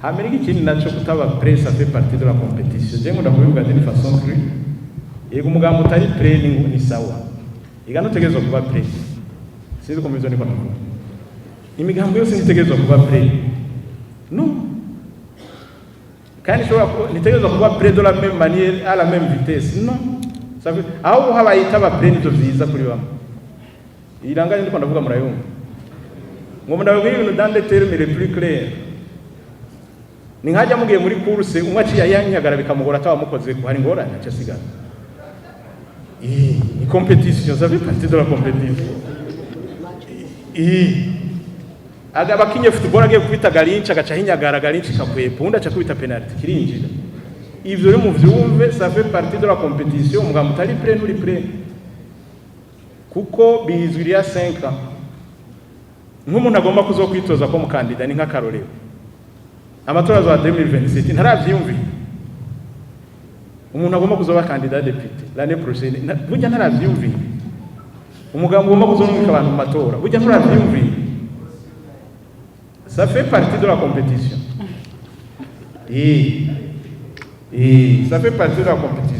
Hama ikindi naco, kutaba prêt, ça fait partie de la compétition. Je nkunda kubivuga d'une façon crue. Yego, umugambo utari prêt ni sawa, iga ntutegerezwa kuba prêt. Sinzi ko mubivyo niko navuga. Imigambo yose ntitegerezwa kuba prêt, non. Kandi ishobora ntitegerezwa kuba prêt de la même manière, à la même vitesse, non. Ça fait aho habaye itaba prêt, nivyo vyiza kuri bamwe. Iranganye ndiko ndavuga, murayumva. Ngo ndababwira ibintu dans des termes les plus clairs: ni nkajya mugiye muri course, umwe aciye yanyagara bikamugora, atawamukoze ko hari ingorane, aca asigara. Ni compétition, ça fait partie de la compétition. Aga abakinye football agiye kubita garinci, agaca hinyagara, garinci kakwepa, undi aca kubita penalty, kirinjira. Ivyo rero muvyumve, ça fait partie de la compétition. Umugambo utari prêt, nturi prêt, kuko bizwi il y a 5 ans. Nk'umuntu agomba kuzokwitoza ko mukandida, ni nk'akarorero, amatora za 2027, ntaravyiyumvira. Umuntu agomba kuzoba candidat député l'année prochaine, burya ntaravyiyumvira. Umugambo ugomba kuzorungika abantu mu matora, burya nturavyiyumvira. Ça fait partie de la compétition. Et ça fait partie de la compétition.